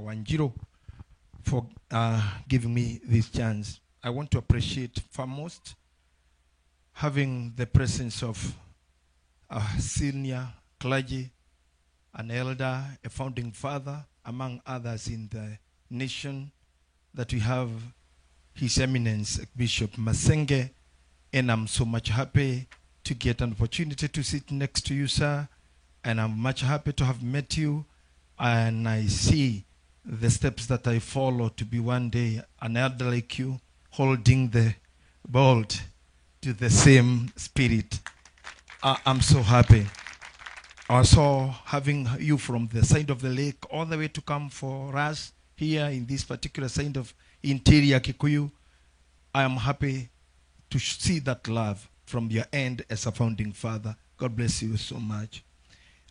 Wanjiru for giving me this chance. I want to appreciate foremost having the presence of a senior clergy, an elder, a founding father, among others in the nation, that we have His Eminence Bishop Masenge, and I'm so much happy to get an opportunity to sit next to you, sir, and I'm much happy to have met you, and I see the steps that I follow to be one day an elder like you, holding the bolt to the same spirit. I'm so happy. Also, having you from the side of the lake all the way to come for us here in this particular side of interior Kikuyu, I am happy to see that love from your end as a founding father. God bless you so much.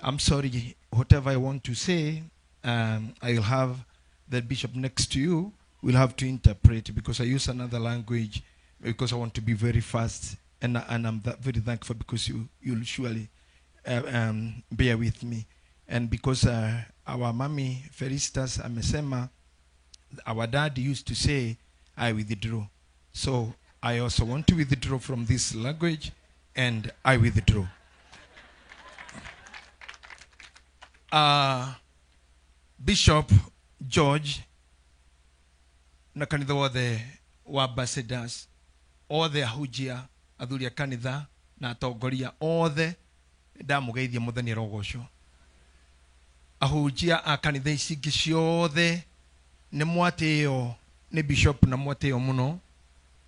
I'm sorry, whatever I want to say, I will have the bishop next to you will have to interpret, because I use another language, because I want to be very fast, and I'm very thankful because you'll surely bear with me. And because our mommy Felistas amesema, our dad used to say, I withdraw. So I also want to withdraw from this language, and I withdraw. Bishop George na kanitha wothe wa ambassadors, othe ahunjia, athuri a kanitha na atongoria othe, ndamugeithia muthenya rogoco. Ahunjia a kanitha ici ingĩ ciothe nĩ mwatĩo nĩ bishop na mwatĩo mũno,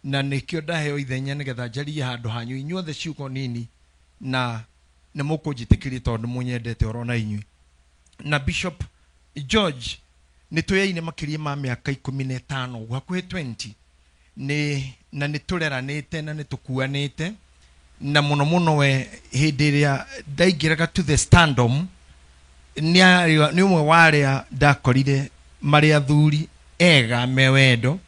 na nĩkĩo ndaheo ithenya nĩgetha njarie handũ hanyu inyuothe ciugo nini, na nĩ mũkũnjĩtĩkĩria tondũ mũnyendete oro na inyuĩ. Na Bishop George nĩ twĩyaine makĩria ma mĩaka 15, hakuhĩ 20, na nĩ tũreranĩte na nĩ tũkuanĩte, na mũno mũno we hĩndĩ ĩrĩa ndaingĩraga to the standom, nĩ ũmwe wa arĩa ndakorire marĩ athuri ega me wendo,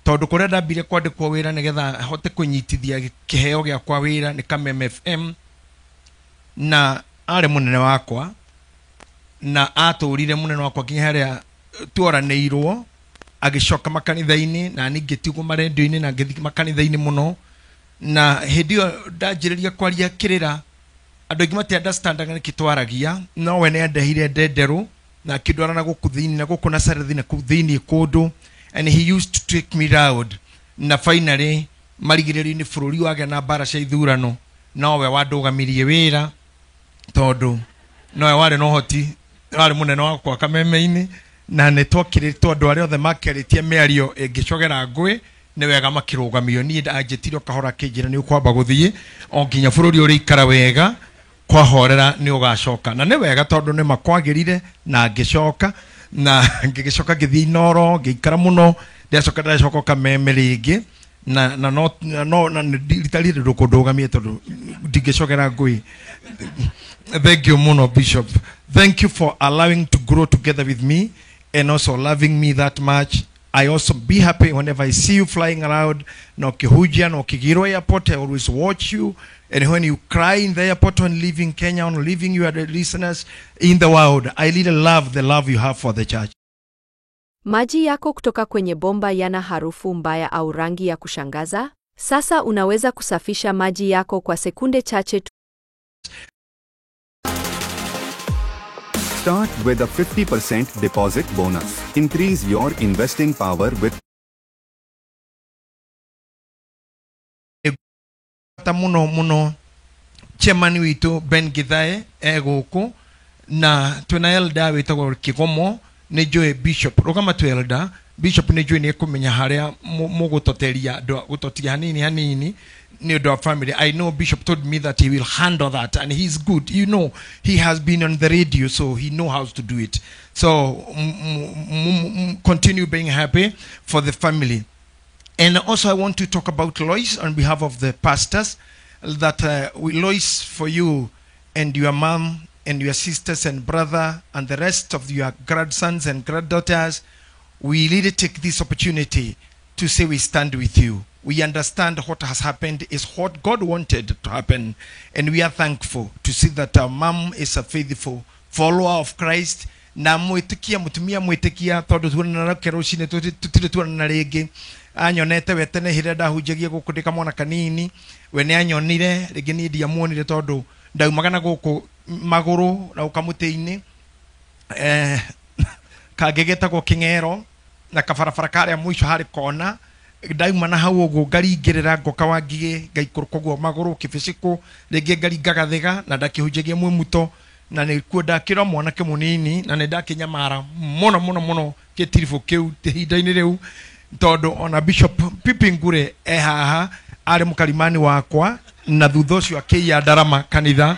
tondũ kũrĩa ndambire kwandĩkwo wĩra nĩgetha hote kũnyitithia kĩheo gĩakwa wĩra nĩ Kameme FM, na arĩ mũnene wakwa, na atũrire mũnene wakwa nginya harĩa tuoranĩirwo, agĩcoka makanitha-inĩ, na niĩ ngĩtigwo marendio-inĩ na ngĩthiĩ makanitha-inĩ mũno. Na hĩndĩ ĩyo ndanjĩrĩria kwaria kĩrĩra, andũ aingĩ mati understandaga nĩkĩ twaragia, no we nĩandehire ndenderũ na akĩndwara na gũkũ thĩinĩ, na gũkũ Nazarethi na kũu thĩinĩ kũndũ, and he used to take me round. Na finally marigĩrĩrio-inĩ bũrũri wagĩa na mbara cia ithurano, nowe wandũgamirie wĩra, tondũ nowe warĩ na ũhoti, warĩ mũnene wakwa Kameme-inĩ, na nĩ twakĩrĩtwo andũ arĩa othe makĩarĩtie mĩario ĩngĩcogera ngũĩ, nĩ wega makĩrũgamio. Niĩ anjĩtire o kahora akĩnjĩra nĩ ũkwamba gũthiĩ o nginya bũrũri ũrĩikara wega, kwahorera nĩ ũgacoka. Na nĩ wega tondũ nĩ makwagĩrire, na ngĩcoka, na ngĩgĩcoka ngĩthiĩ Inooro, ngĩikara mũno, ndacoka ndacoka Kameme rĩngĩ, na na no no na rita rĩrĩ ndũkũndũgamia tondũ ndingĩcogera ngũĩ. Thank you mũno Bishop. Thank you for allowing to grow together with me and also loving me that much. I also be happy whenever I see you flying around. Na ukihujia na ukigirwa airport, I always watch you. And when you cry in the airport on leaving Kenya, on leaving your listeners in the world, I really love the love you have for the church. Maji yako kutoka kwenye bomba yana harufu mbaya au rangi ya kushangaza? Sasa unaweza kusafisha maji yako kwa sekunde chache tu. Start with a 50% deposit bonus. Increase your investing power with muno muno chairman witu Ben Githae egũkũ, na twĩna elder wĩtagwo Kigomo, nĩ njũĩ Bishop rũgama tu elder Bishop nĩ njũĩ nĩ ekũmenya harĩa mũgũtoteria andũ, gũtotia hanini hanini nĩ ũndũ wa family. I know Bishop told me that he will handle that, and he's good. You know, he has been on the radio, so he knows how to do it. So continue being happy for the family. And also I want to talk about Lois on behalf of the pastors, that we, Lois, for you and your mom and your sisters and brother and the rest of your grandsons and granddaughters, we really take this opportunity to say we stand with you. We understand what has happened is what God wanted to happen, and we are thankful to see that our mom is a faithful follower of Christ, Na mwĩtĩkia mũtumia mwĩtĩkia tondũ tuonana nake rũcinĩ tũtirĩ tuonana rĩngĩ. Anyonete we tene hĩrĩa ndahunjagia gũkũ ndĩ kamwana kanini, we nĩ anyonire rĩngĩ, niĩ ndiamuonire tondũ ndaumaga na gũkũ magũrũ na gũka mũtĩ-inĩ kangĩ getagwo Kĩng'ero na kabarabara karĩa mũico harĩ kona. Ndauma na hau ũguo ngaringĩrĩra ngoka wa Ngigĩ, ngaikũrũka ũguo magũrũ kĩbĩcĩkũ, rĩngĩ ngaringa Gathĩga na ndakĩhunjagia Mwĩmuto, na nĩkuo ndakĩra mwanake mũnini na nĩ ndakĩnyamara mũno mũno mũno gĩtiribũ kĩu ihinda-inĩ rĩu, tondũ ona Bishop Pipi Ngure e haha arĩ mũkarimani wakwa, na thutha ũcio akĩiya ndarama kanitha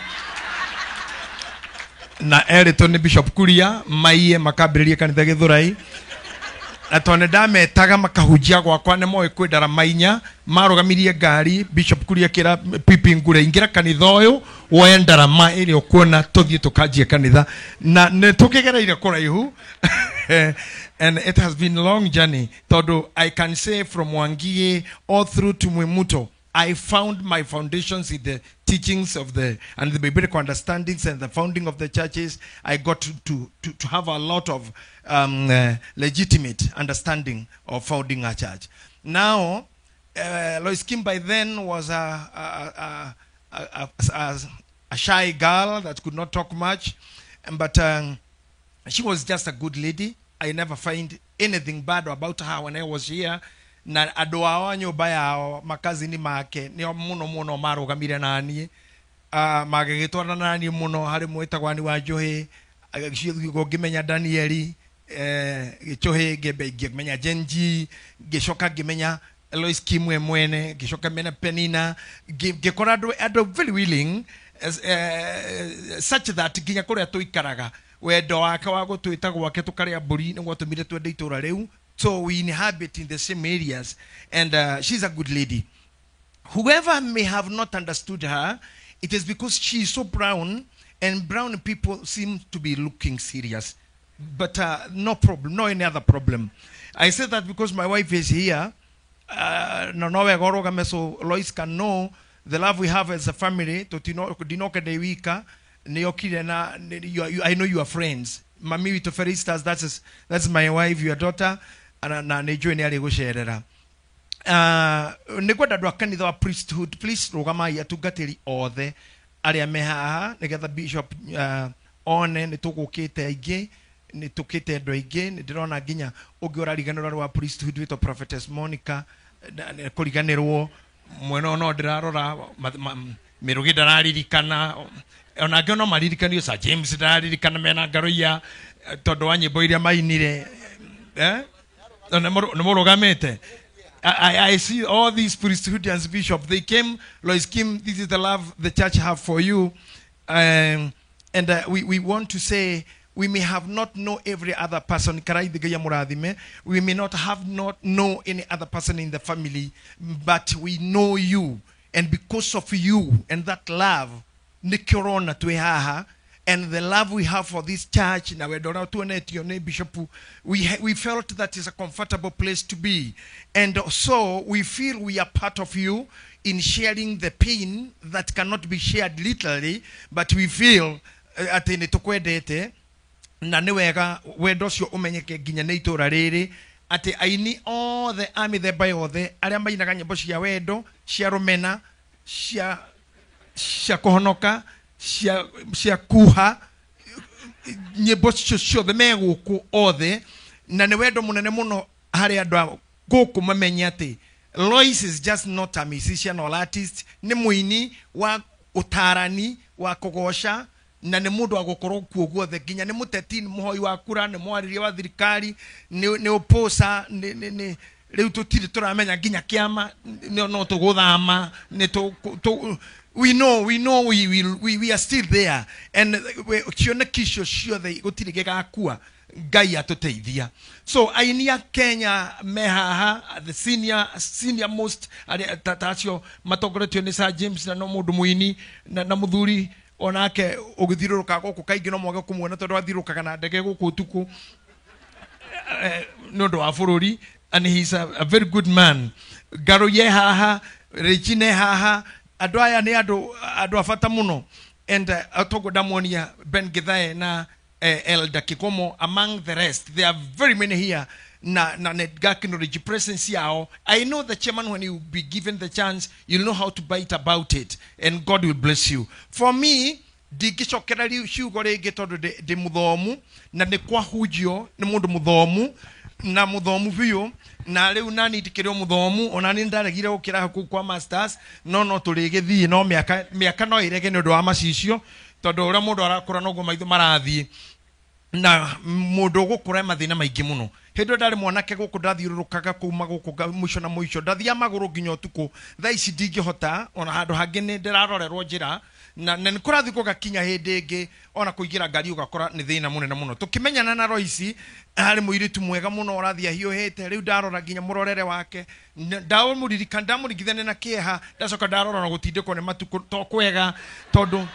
na erĩtwo nĩ Bishop Kuria maiye makambĩrĩria kanitha Gĩthũrai. Na tondũ nĩ ndametaga makahunjia gwakwa, nĩ moĩ kwĩ ndarama inya marũgamirie ngari. Bishop Kuria akĩra Pipi Ngure, "Ingĩra kanitha ũyũ woe ndarama ĩrĩa ũkuona, tũthiĩ tũkanjie kanitha." Na nĩ tũkĩgereire kũraihu and it has been a long journey, tondũ I can say from Wangige all through to Mwimuto, I found my foundations in the teachings of the and the biblical understandings and the founding of the churches. I got to have a lot of legitimate understanding of founding a church. Now, Lois Kim by then was a shy girl that could not talk much, but she was just a good lady. I never find anything bad about her when I was here. Na andũ ao a nyũmba yao, makazini make nĩo mũno mũno marũgamire naniĩ, magĩgĩtwarana naniĩ mũno. Harĩ mwĩtagwo ani wa Njũhĩ ngĩmenya Danieli Gĩchũhĩ, ngĩmenya Genji, ngĩcoka ngĩmenya Lois Kimwe mwene, ngĩcoka mena Penina, ngĩkora andũ very willing as, such that nginya kũrĩa tũikaraga, wendo wake wa gũtwĩta gwake tũkarĩa mbũri nĩ gwatũmire twende itũra rĩu. So we inhabit in the same areas and she's a good lady. Whoever may have not understood her, it is because she is so brown, and brown people seem to be looking serious. But no problem, no any other problem. I say that because my wife is here. No wega ũrũgame so Lois can know the love we have as a family. Ndinoke ndĩ wika, nĩokire na I know you are friends. Mami witũ Felistas, that's my wife, your daughter, na nĩ njũĩ nĩ arĩ gũcerera. Nĩ ngwenda andũ a kanitha wa priesthood, please rũgamai, atungatĩri othe arĩa me haha, nĩgetha bishop one nĩ tũgũkĩte aingĩ, nĩ tũkĩte andũ aingĩ. Nĩ ndĩrona nginya ũngĩ ũrariganĩrwo arĩ wa priesthood wĩtwo Prophetess Monica kũriganĩrwo mwena ũyũ no ndĩrarora mĩrũgĩ ndararirikana, ona angĩ no maririkanio. Sir James ndararirikana mena ngaroia tondũ wa nyĩmbo iria mainire, eh? Nĩ mũrũgamĩte. I see all these priesthoodians, bishop. They came, Lois Kim, this is the love the church have for you. And we want to say, we may have not know every other person. Karaithi Ngai amũrathime. We may not have not know any other person in the family, but we know you. And because of you and that love, nĩkĩo ũrona twĩ haha, and the love we have for this church na wendo ũrĩa tuonetio nĩ bishop, we felt that is a comfortable place to be, and so we feel we are part of you in sharing the pain that cannot be shared literally, but we feel atĩ nĩ tũkwendete na nĩ wega wendo ũcio ũmenyeke nginya nĩ itũra rĩrĩ, atĩ aini othe a mĩthemba yothe arĩa mainaga nyĩmbo cia wendo, cia rũmena, cia kũhonoka, cia kuha, nyĩmbo cio ciothe me gũkũ othe, na nĩ wendo mũnene mũno harĩ andũ a gũkũ mamenye atĩ Lois is just not a musician or artist, nĩ mũini wa ũtarani wa kũgoca, na nĩ mũndũ wa gũkorwo kuo guothe, nginya nĩ mũteti, nĩ mũhoi wa kura, nĩ mwarĩria wa thirikari, nĩ ũpũca, nĩ rĩu tũtirĩ tũramenya nginya kĩama no tũgũthama nĩ tũ we know we are still there and cioneki icio ciothe gũtirĩ gĩgakua Ngai atũteithia. So aini a Kenya me haha, the senior most arĩa ta acio matongoretio nĩ Sir James, na no mũndũ mũini na mũthuri onake ũgĩthiũrũrũka gũkũ kaingĩ no mwage kũmuona tondũ athiũrũrũkaga na ndege gũkũ ũtukũ nĩ ũndũ wa bũrũri, and he's a very good man. Ngaruye haha, Regine haha, andũ aya nĩ andũ a bata mũno, and toguo ndamuonia Ben Githae na Elder Kikomo among the rest. There are very many here na acknowledge presence yao. I know the chairman, when you be given the chance, you'll know how to bite about it, and God will bless you. For me, ndingĩcokera ciugo rĩngĩ tondũ ndĩ mũthomu na nĩ kwahunjio nĩ mũndũ mũthomu na mũthomu biũ, na rĩu nani ndikĩrĩ o mũthomu, ona nĩ ndaregire gũkĩra kũu kwa masters, no tũrĩgĩthiĩ, no mĩaka no ĩrege nĩ ũndũ wa macicio, tondũ ũrĩa mũndũ arakũra noguo maitho marathiĩ, na mũndũ ũgũkũra mathĩna maingĩ mũno. Hĩndĩ ĩyo ndarĩ mwanake gũkũ ndathiũrũrũkaga kuma gũkũ mũico na mũico, ndathiaga magũrũ nginya ũtukũ. Thaa ici ndingĩhota, ona handũ hangĩ nĩ ndĩrarorerwo njĩra, na nĩ kũrathiĩ gũgakinya hĩndĩ ĩngĩ ona kũingĩra ngari ũgakora nĩ thĩna mũnene mũno. Tũkĩmenyana na Royce, harĩ mũirĩtu mwega mũno ũrathiĩ ahiũhĩte, rĩu ndarora nginya mũrorere wake, ndamũririkana, ndamũringithania na kĩeha, ndacoka ndarora na gũtindĩkwo nĩ matukũ to kwega, tondũ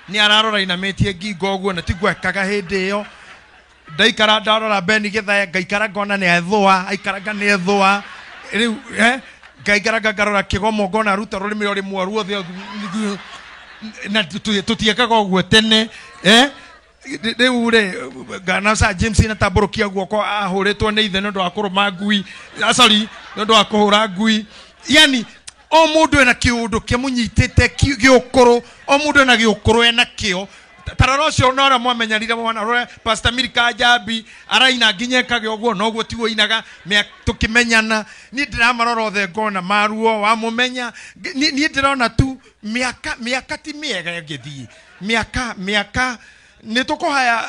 nĩ ararora inamĩtie ngingo ũguo na tiguo ekaga hĩndĩ ĩyo. Ndaikara ndarora Ben Gĩthaya, ngaikara ngona nĩ ethũa, aikaranga nĩ ethũa rĩu, ngaikara ngarora Kĩgomo ngona aruta rũrĩmĩ o rĩmwe ruothe, na tũtiekaga ũguo tene, rĩu rĩ ngana Sir James na tambũrũkia guoko ahũrĩtwo nĩ ithe nĩ ũndũ wa kũrũma ngui, sorry, nĩ ũndũ wa kũhũra ngui. Yani o mũndũ ena kĩũndũ kĩmũnyitĩte gĩũkũrũ, o mũndũ ena gĩũkũrũ ena kĩo. Tarora ũcio na ũrĩa mwamenyanire mwana, rora Pastor Milka Njambi araina nginya ekage ũguo, noguo tiguo ainaga tũkĩmenyana. Niĩ ndĩramarora othe ngona maruo wamũmenya. Niĩ ndĩrona tu mĩaka ti mĩega ĩngĩthiĩ, mĩaka nĩ tũkũhaya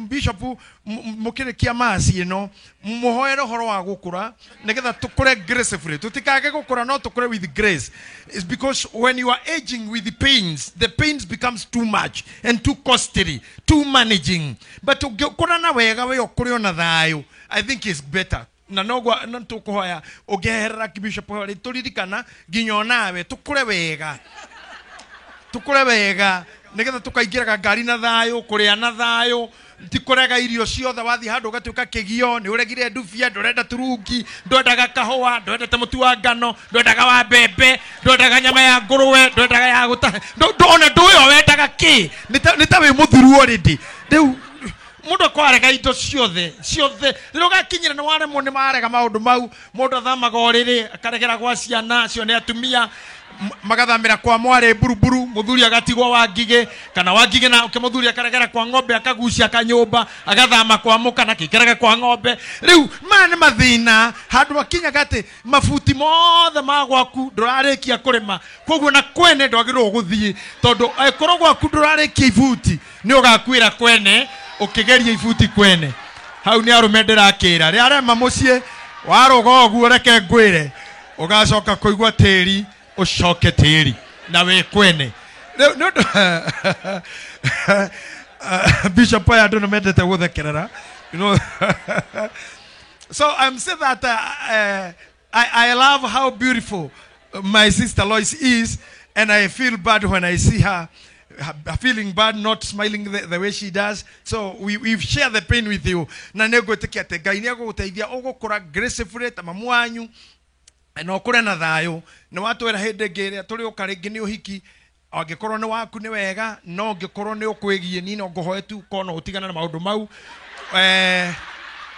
Bishop mũkĩrĩkia maci ĩno mũhoere ũhoro wa gũkũra nĩgetha tũkũre gracefully, tũtikage gũkũra no tũkũre with grace. It's because when you are aging with the pains, the pains becomes too much and too costly, too managing. But ũngĩkũra na wega we ũkũre ona thayũ, I think it's better. Na noguo na tũkũhoya ũngĩeherera Bishop rĩ, tũririkana nginya onawe tũkũre wega, tũkũre wega nĩgetha tũkaingĩraga ngari na thayũ, kũrĩa na thayũ, ti kũrega irio ciothe. Wathiĩ handũ ũgatuĩka kĩgio, nĩ ũregire ndubia, ndũrenda turungi, ndwendaga kahũa, ndwendete mũtu wa ngano, ndwendaga wa mbembe, ndwendaga nyama ya ngũrũwe, ndwendaga ya gũtahe, ona ndũĩ o wendaga kĩ, nĩ ta wĩ mũthiru already. Rĩu mũndũ akwarega indo ciothe ciothe, rĩrĩa ũgakinyĩra nĩ waremwo nĩ marega maũndũ mau. Mũndũ athamaga ũrĩrĩ akaregera gwa ciana acio nĩ atumia, magathamĩra kwa mwarĩ mburuburu, mũthuri agatigwo wa ngigĩ, kana wa ngigĩ na mũthuri akaregera kwa ng'ombe, akagucia kanyũmba, agathama kwa mũka na kĩikaraga kwa ng'ombe. Rĩu maya nĩ mathĩna handũ akinyaga atĩ mabuti mothe ma gwaku ndũrarĩkia kũrĩma, koguo na kwene ndwagĩrĩirwo gũthiĩ, tondũ angĩkorwo gwaku ndũrarĩkia ibuti nĩ ũgakuĩra kwene ũkĩgeria ibuti kwene. Hau nĩ arũme ndĩrakĩra, rĩa arema mũciĩ warũga ũguo, reke ngwĩre ũgacoka kũigua tĩri ũcoke tĩri na wĩ kwene. Rĩu nĩ ũndũ Bishop aya andũ nĩ mendete gũthekerera, you know. So I'm saying that I love how beautiful my sister Lois is, and I feel bad when I see her feeling bad, not smiling the way she does. So we share the pain with you. Na nĩ ngwĩtĩkia atĩ Ngai nĩ egũgũteithia ũgũkũra gracefully ta mamu wanyu, na ũkũre na thayũ. Nĩ watwĩra hĩndĩ ĩngĩ ĩrĩa tũrĩũka rĩngĩ nĩ ũhiki, angĩkorwo nĩ waku nĩ wega, no angĩkorwo nĩ ũkwĩgiĩ niĩ no ngũhoe tu korwo no ũtigane na maũndũ mau.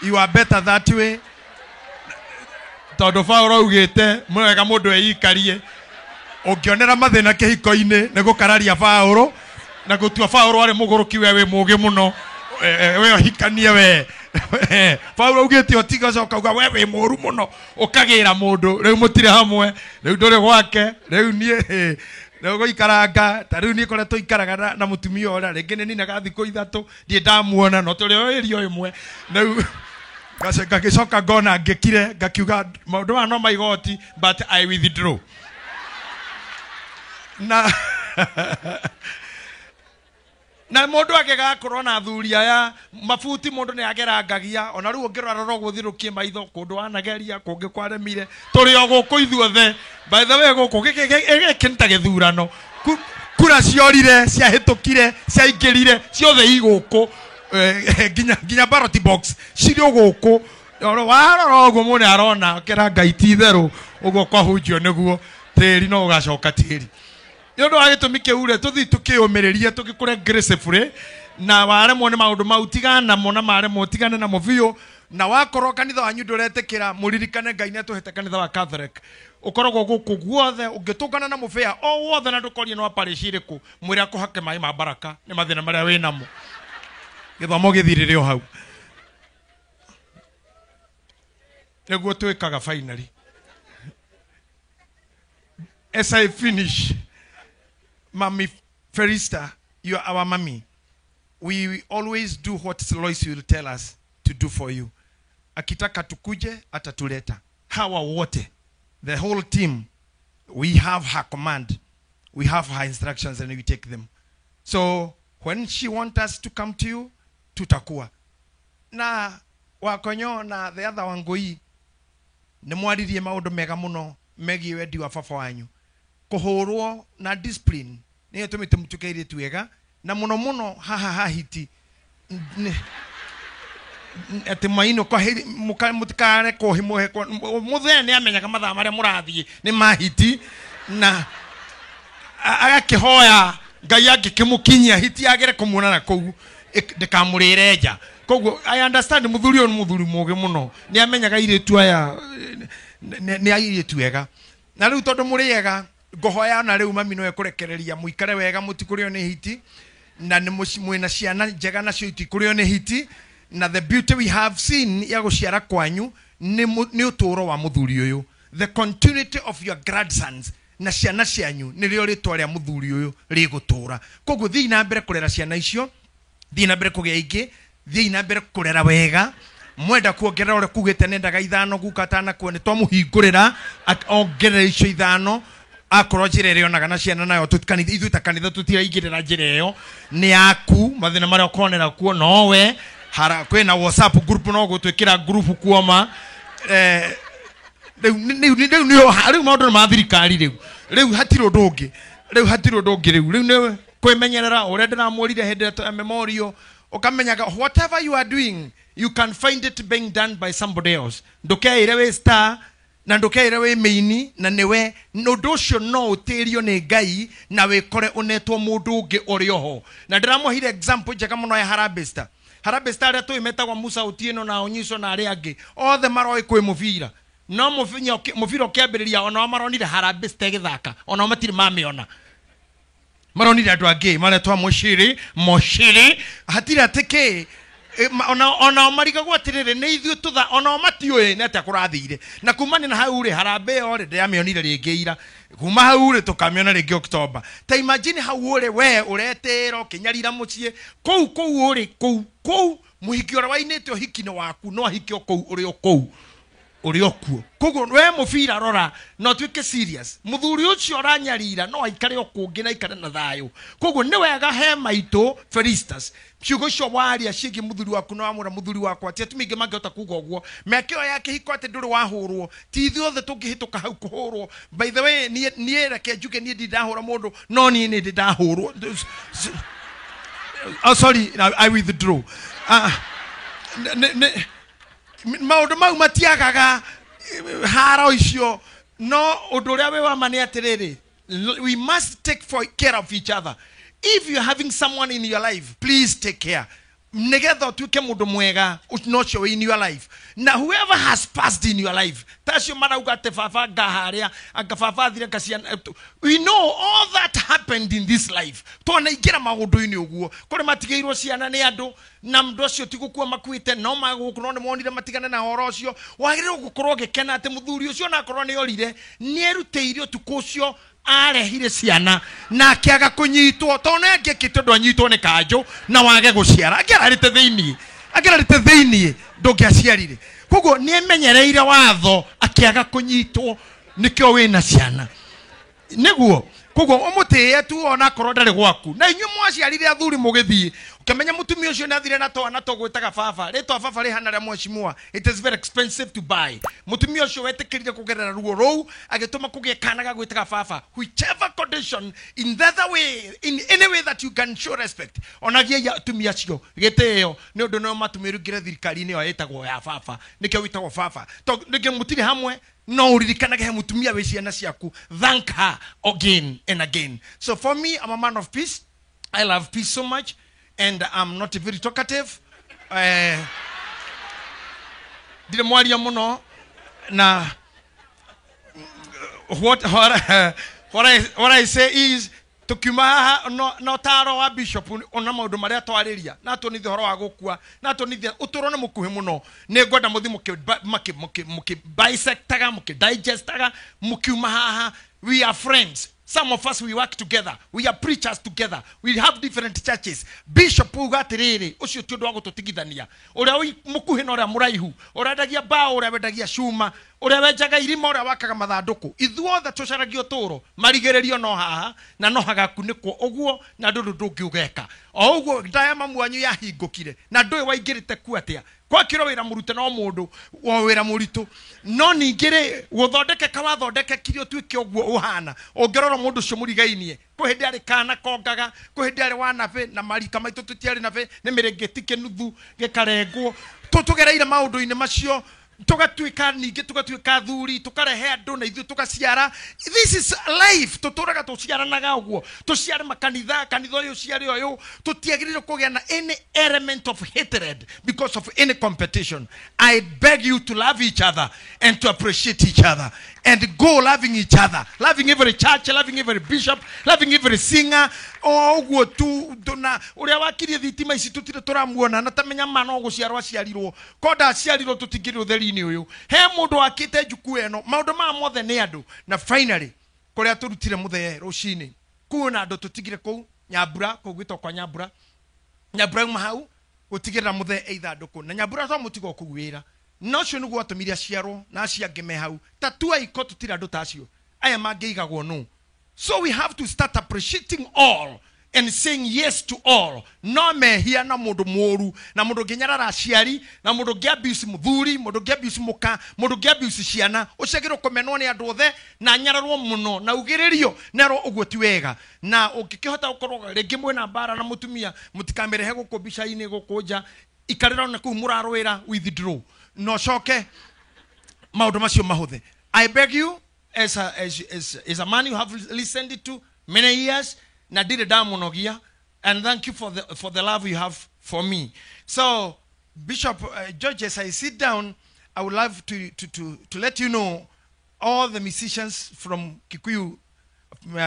You are better that way, tondũ Paũlũ augĩte mwega mũndũ eikarie. Ũngĩonera mathĩna kĩhiko-inĩ nĩ gũkararia Paũlũ na gũtua Paũlũ arĩ mũgũrũki, we wĩ mũũgĩ mũno, we ũhikanie we. Paũlũ augĩte ũtiga, ũcoka uga we wĩ mũũru mũno, ũkagĩra mũndũ rĩu mũtirĩ hamwe, rĩu ndũrĩ gwake, rĩu niĩ rĩu gũikaranga ta rĩu niĩ koretwo ikaraga na mũtumia ũrĩa rĩngĩ nĩ ninaga thikũ ithatũ ndirĩ ndamuona, no tũrĩ o ĩrio ĩmwe. Rĩu ngagĩcoka ngona ngĩkire, ngakiuga maũndũ maya no ma igoti, but I withdraw. Na mũndũ angĩgakorwo na athuri aya mabuti mũndũ nĩ agerangagia, ona rĩu ũngĩrora rora ũguo ũthirũkie maitho kũndũ wanageria kũngĩ kwaremire, tũrĩ o gũkũ ithuothe. By the way, gũkũ gĩkĩ nĩ ta gĩthurano, kura ciorire, ciahĩtũkire, ciaingĩrire, ciothe i gũkũ, nginya ballot box cirĩ o gũkũ. Warora ũguo mũndũ arona kĩra Ngai ti itherũ ũguo kwahunjio nĩguo tĩri no ũgacoka tĩri. Nĩ ũndũ wa gĩtũmi kĩu rĩ, tũthiĩ tũkĩũmĩrĩrie tũgĩkũre gracefully, Na waremwo nĩ maũndũ mau tigana namo, na maremwo tigane namo biũ. Na wakorwo kanitha wanyu ndũretĩkĩra, mũririkane Ngai nĩatũhete kanitha wa Catholic. Ũkoragwo gũkũ guothe, ũngĩtũngana na mũbĩa o wothe na ndũkorie nĩ wa parish ĩrĩkũ, mwĩre akũhake maĩ ma baraka nĩ mathĩna marĩa wĩ namo. Gĩthomo gĩthirĩre o hau. Nĩguo twĩkaga finally. As I finish, Mami Ferista, you are our mommy. We always do what Lois will tell us to do for you. Akitaka tukuje, atatuleta. Hawa wote, the whole team, we have her command. We have her instructions and we take them. So when she wants us to come to you, tutakuwa. Na Wakonyo na the other Wangui, nĩ mwaririe maũndũ mega mũno megiĩ wendi wa baba wanyu. Kũhũrwo na discipline nĩyo ĩtũmĩte mũtuĩke airĩtu ega, na mũno mũno haha hahiti atĩ mainũka mũtikarekwo mũhekwo. Mũthee nĩ amenyaga mathaa marĩa mũrathiĩ nĩ mahiti, na agakĩhoya Ngai angĩkĩmũkinyia hiti agere kũmuona na kũu ndĩkamũrĩre nja. Koguo I understand mũthuri ũyũ nĩ mũthuri mũũgĩ mũno, nĩ amenyaga airĩtu aya nĩ airĩtu ega. Na rĩu tondũ mũrĩ ega, ngũhoya na rĩu mami no ekũrekereria mũikare wega, mũtikũrĩo nĩ hiti, na nĩ mwĩna ciana njega nacio itikũrĩo nĩ hiti. Na the beauty we have seen ya gũciara kwanyu nĩ ũtũũro wa mũthuri ũyũ, the continuity of your grandsons na ciana cianyu nĩrĩo rĩtwa rĩa mũthuri ũyũ rĩgũtũũra. Koguo thiĩi na mbere kũrera ciana icio, thiĩi na mbere kũgĩa ingĩ, thiĩi na mbere kũrera wega. Mwenda kuongerera ũrĩa kugĩte nendaga ithano guka atanakuo, nĩ twamũhingũrĩra ongerere icio ithano. Akorwo njĩra ĩrĩa onaga na ciana nayo, ithuĩ ta kanitha tũtiraingĩrĩra njĩra ĩyo, nĩ yaku, mathĩna marĩa ũkonera kuo nowe. Hara kwĩna WhatsApp group, no gũtwĩkĩra group kuoma. Rĩu maũndũ nĩ ma thirikari rĩu. Rĩu hatirĩ ũndũ ũngĩ. Rĩu hatirĩ ũndũ ũngĩ rĩu. Rĩu nĩ kwĩmenyerera ũrĩa ndĩramwĩrire hĩndĩ ĩrĩa ya memorial, ũkamenyaga whatever you are doing, you can find it being done by somebody else. Ndũkeĩre wĩ star na ndũkeĩre wĩ mĩini, na nĩwe ũndũ ũcio no ũtĩrio nĩ Ngai na wĩkore ũnetwo mũndũ ũngĩ ũrĩ oho. Na ndĩramũheire example njega mũno ya Harambee Star. Harambee Star arĩa tũĩ metagwo Musa Otieno na Onyiso na arĩa angĩ othe maroĩ kwĩ mũbira, no mũbira ũkĩambĩrĩria onao maronire Harambee Star ĩgĩthaka, onao matirĩ mamĩona, maronire andũ angĩ maretwa Mũciri Mũciri, hatirĩ atĩ kĩ. Onao marigagwo atĩrĩrĩ, nĩ ithuĩ tũtha, onao matiũĩ nĩ atĩa kũrathire. Na kumania na hau rĩ, Harambee ĩyo rĩ, ndĩramĩonire rĩngĩ ira, kuma hau rĩ tũkamĩona rĩngĩ October. Ta imagine hau ũrĩ we ũretĩĩra ũkĩnyarira mũciĩ kũu, kũu ũrĩ kũu, kũu mũhiki ũrĩa wainĩte ũhiki-inĩ waku no ahike o kũu ũrĩ o kũu ũrĩ o kuo. Koguo we mũbira rora no ũtuĩke serious, mũthuri ũcio ũranyarira no aikare o kũngĩ na aikare na thayũ. Koguo nĩ wega he maitũ Felistus, ciugo icio waria ciĩgiĩ mũthuri waku na wamwĩra mũthuri wakwa, ti atumia aingĩ mangĩhota kuga ũguo. Mĩaka ĩyo ya kĩhiko atĩ ndũrĩ wahũrwo, ti ithuĩ othe tũngĩhĩtũka hau kũhũrwo. By the way, niĩ reke njuge niĩ ndirĩ ndahũra mũndũ, no niĩ nĩ ndĩ ndahũrwo. Oh, sorry, I withdraw. Maũndũ mau matiagaga haro icio, no ũndũ ũrĩa wĩ wa ma nĩ atĩrĩrĩ, we must take for care of each other. If you are having someone in your life, please take care, nĩgetha ũtuĩke mũndũ mwega no ũcio wĩ in your life. Na whoever has passed in your life, tacio marauga atĩ baba anga harĩa, anga baba athire anga ciana, we know all that happened in this life. Twanaingĩra maũndũ-inĩ ũguo, kũrĩ matigĩirwo ciana nĩ andũ, na mũndũ ũcio ti gũkua makuĩte, no magũkũ, no nĩ monire matigane na ũhoro ũcio. Wagĩrĩirwo gũkorwo ũgĩkena atĩ mũthuri ũcio onakorwo nĩ orire, nĩ erutĩire ũtukũ ũcio arehire ciana na akĩaga kũnyitwo, tondũ nĩ angĩekĩte ũndũ anyitwo nĩ kanjũ na wage gũciara, angĩararĩte thĩiniĩ, angĩararĩte thĩiniĩ ndũngĩaciarire. Koguo nĩ emenyereire watho akĩaga kũnyitwo, nĩkĩo wĩna ciana. Nĩguo koguo ũmũtĩĩe tu onakorwo ndarĩ gwaku. Na inyuĩ mwaciarire athuri mũgĩthiĩ, ũkĩmenya mũtumia ũcio nĩ athire na twana tũgwĩtaga baba, rĩtwa baba rĩhana rĩa mheshimiwa, it is very expensive to buy. Mũtumia ũcio wetĩkĩrire kũgerera ruo rũu agĩtũma kũgĩe kana gagwĩtaga baba, whichever condition, in the other way, in any way that you can show respect, onagiai atumia acio gĩtĩo, nĩ ũndũ nĩo matũmĩrũngĩre thirikari-inĩ ĩyo ĩtagwo ya baba, nĩkĩo wĩtagwo baba, tondũ rĩngĩ mũtirĩ hamwe, no ũririkanage he mũtumia wĩ ciana ciaku, thank her again and again. So for me, I'm a man of peace. I love peace so much. and I'm not very talkative. Ndirĩ mwaria mũno na what I say is tukiuma haha no taro wa bishop ona maũndũ marĩa twarĩria na tuonithie ũhoro wa gũkua na tuonithie ũtũũro nĩ mũkuhĩ mũno. Nĩ ngwenda mũthiĩ mũkĩ bisectaga, mũkĩ digestaga mũkiuma haha. We are friends. Some of us, we work together. We are preachers together. We have different churches. Bishop uga atiriri, ucio ti undu wa gututigithania. Uria mukuhi na uria muraihu, uria wendagia mbao, uria wendagia cuma, uria wenjaga irima, uria wakaga mathanduku. Ithuothe tucaragia uturo, marigiririo no haha na no hagakunikwo uguo na ndundu ndungiugeka. O uguo ndaya mamu wanyu yahingukire na ndui waingirite ku atia. Gwakirwo wira murute no mundu wa wira muritu, no ningĩ rĩ gũthondekeka wathondekekire ũtuĩke ũguo ũhana. Ũngĩrora mũndũ ũcio mũrigainie, kwĩ hĩndĩ arĩ kana kongaga, kwĩ hĩndĩ arĩ wanabĩ, na marika maitũ tũtiarĩ nabĩ, nĩ mĩrĩngĩti kĩnuthu gĩkarengwo. Tũgereire maũndũ-inĩ macio, tũgatuĩka ningĩ tũgatuĩka athuri, tũkarehe andũ na ithuĩ tũgaciara. This is life. Tũtũraga tũciaranaga ũguo, tũciare makanitha, kanitha ũyũ ũciare ũyũ. Tũtiagĩrĩirwo kũgĩa na any element of hatred because of any competition. I beg you to love each other and to appreciate each other and go loving each other, loving every church, loving every bishop, loving every singer. O ũguo tu na ũrĩa wakirie thitima ici tũtirĩ tũramuona na tamenya ma no gũciarwo aciarirwo, ko ndaciarirwo tũtingĩrĩ ũtheri-inĩ ũyũ. He mũndũ wakĩte njukuu ĩno, maũndũ maya mothe nĩ andũ. Na finally kũrĩa tũrutire mũthee rũcinĩ, kuona andũ tũtigire kũu Nyambura, kũu gwĩtwo kwa Nyambura. Nyambura uma hau gũtigĩrĩra mũthee e ithandũkũ, na Nyambura to mũtigo kũu wĩra. Na ũcio nĩguo watũmire aciarwo na acio angĩ me hau. Ta tuai ko tũtirĩ andũ ta acio, aya mangĩigagwo nũ. So we have to start appreciating all and saying yes to all. No mehia na mundu muru, na mundu nginyarara aciari, na mundu ngi abuse muthuri, mundu ngi abuse muka, mundu ngi abuse ciana. Uciagirwo kumenwo ni andu othe na nyararwo muno na ugiririo nero uguo ti wega. Na ungikihota gukorwo ringi mwina mbara na mutumia, mutikamerehe guku mbica-ini guku nja, ikarira na kuu murarwira withdraw. No coke maundu macio mahuthe. I beg you as a man you have listened to many years, na ndire ndamunogia, and thank you for the love you have for me. So Bishop George, as I sit down, I would love to let you know all the musicians from Kikuyu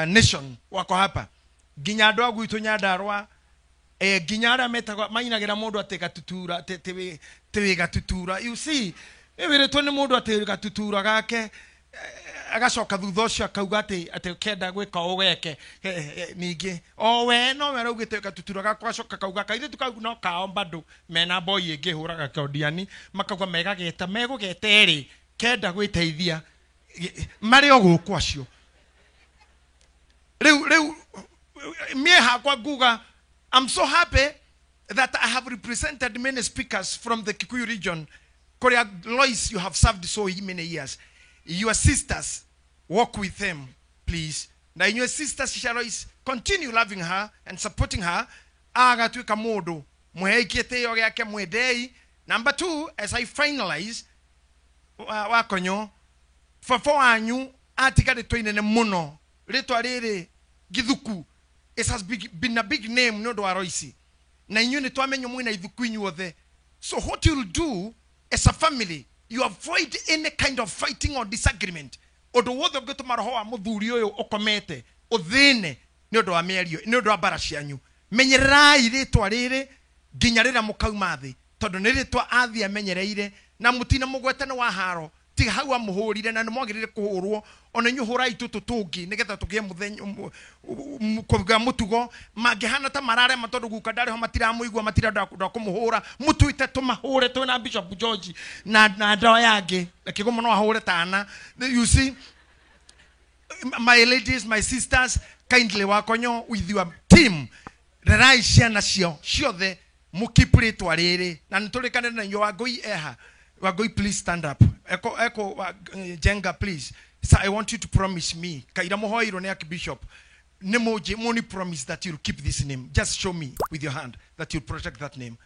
nation wako hapa, nginya andu a gwitũ Nyandarua, nginya aria metagwo mainagira mundu ati gatutura, ti gatutura. You see, wiritwo ni mundu ati gatutura gake, agacoka thutha ũcio akauga atĩ kenda gwĩka ũgeke ningĩ o we no we araugĩte gatutura gakwa, agacoka kauga kairĩtu kau no kao bado mena boy ĩngĩ hũraga kondiani, makauga megageta megũgeta erĩ kenda gwĩteithia marĩ o gũkũ acio. Rĩu mie hakwa nguga I'm so happy that I have represented many speakers from the Kikuyu region. Korea Lois, you have served so many years. Your sisters, walk with them, please. Now, your sisters, Lois, continue loving her and supporting her. Agatuika modo, muheikete yoge mwedei. Number two, as I finalize, wakonyo, fafo wanyu, atika ritwa inene muno, ritwa riri githuku. It has been a big name no wa Roisi. Na inyuĩ nĩ twamenyo mwĩna ithuku inyuothe. So what you'll do as a family, you avoid any kind of fighting or disagreement. Ũndũ wothe ũngĩtũma roho wa mũthuri ũyũ ũkomete ũthĩne nĩ ũndũ wa mĩario, nĩ ũndũ wa mbara cianyu. Menyererai rĩtwa rĩrĩ nginya rĩrĩa mũkauma thĩ, tondũ nĩ rĩtwa athiĩ amenyereire na mũtina mũgwete nĩ wa haro. Tiga hau amũhũrire na nĩ mwagĩrĩire kũhũrwo, ona inyuĩ hũrai tũtũ tũngĩ nĩgetha tũgĩe mũthenya kũgĩa mũtugo. Mangĩhana ta mararema tondũ guka ndarĩ ho, matiramũigua, matirenda kũmũhũra, mũtuĩte tũmahũre twĩna Bishop George na ndawa yangĩ na kĩgũmũ no ahũre tana. You see, my ladies, my sisters, kindly wakonyo with your team, rerai ciana cio ciothe mũkeep rĩtwa rĩrĩ na nĩtũrĩkanĩre na inyuĩ. Wangũi eha, Wangũi, please stand up. Eko Jenga, please. So I want you to promise me. Kaira muhoiro ni Archbishop. Nemoji moni promise that you'll keep this name. Just show me with your hand that you'll protect that name.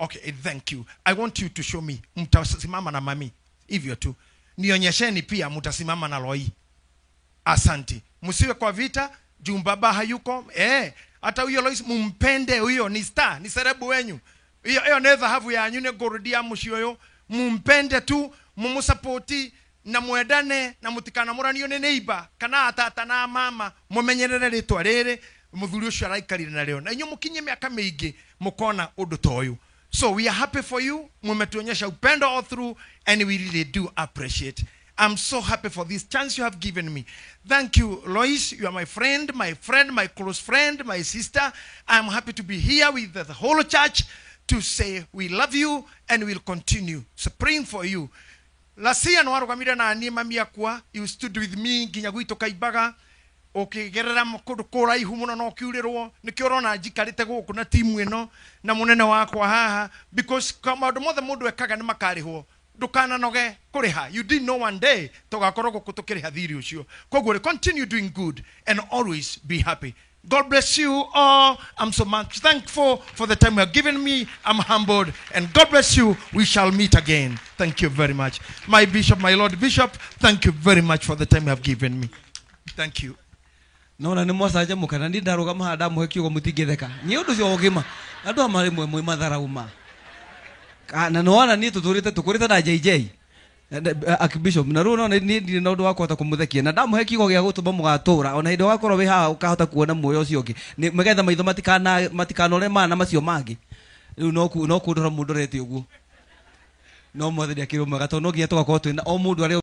Okay, thank you. I want you to show me. Mtasimama na mami. Hivyo tu. Nionyesheni pia mtasimama na Loi. Asante. Msiwe kwa vita, juu baba hayuko. Hata huyo Lois mumpende, huyo ni star, ni serebu wenyu. Hiyo hiyo nĩ thahabu yanyu, nĩ gold ya mũciĩ ũyũ. Mumpende tu, mumusapoti na mwendane na mutikanamũranio nĩ neighbor kana atata na mama, mumenyerere rĩtwa rĩrĩ mũthuri ũcio araikarire narĩo, na inyuĩ mũkinye mĩaka mĩingĩ mũkona ũndũ ta ũyũ. So we are happy for you. Mumetuonyesha upendo all through and we really do appreciate. I'm so happy for this chance you have given me. Thank you, Lois. You are my friend, my friend, my close friend, my sister. I'm happy to be here with the whole church to say we love you and we'll continue praying for you. Lasia no warugamire na niĩ mami akwa, you stood with me nginya gwitũ kaimbaga, ũkĩgerera kũndũ kũraihu mũno na ũkiurĩrwo. Nĩkĩo ũrona njikarĩte gũkũ na timu ĩno na mũnene wakwa haha, because maũndũ mothe mũndũ ekaga nĩ makarĩhwo. Ndũkananoge kũrĩha. You didn't know one day tũgakorwo gũkũ tũkĩrĩha thirĩ ũcio. Koguo continue doing good and always be happy. God bless you all. I'm so much thankful for the time you have given me. I'm humbled. And God bless you. We shall meet again. Thank you very much. My bishop, my Lord Bishop, thank you very much for the time you have given me. Thank you. Nona nĩ mwacanjamũka na niĩ ndarũgama haha ndamũhe kiugo mũtingĩtheka. Niĩ ũndũ ũcio ũgima. Andũ aya marĩ mwe matharau ma. Na nĩwona niĩ tũtũrĩte tũkũrĩte na JJ. Archbishop na rĩu no niĩ ndirĩ na ũndũ wa kũhota kũmũthekia na ndamũhe kiugo gĩa gũtũma mũgatũra ona hĩndĩ ũgakorwo wĩ haha ũkahota kuona muoyo ũcio ũngĩ nĩgetha maitho matikanore mana macio mangĩ. Rĩu no kũndora mũndorete ũguo. No mwathani akĩrĩ mwega tondũ no nginya tũgakorwo twĩna o mũndũ arĩa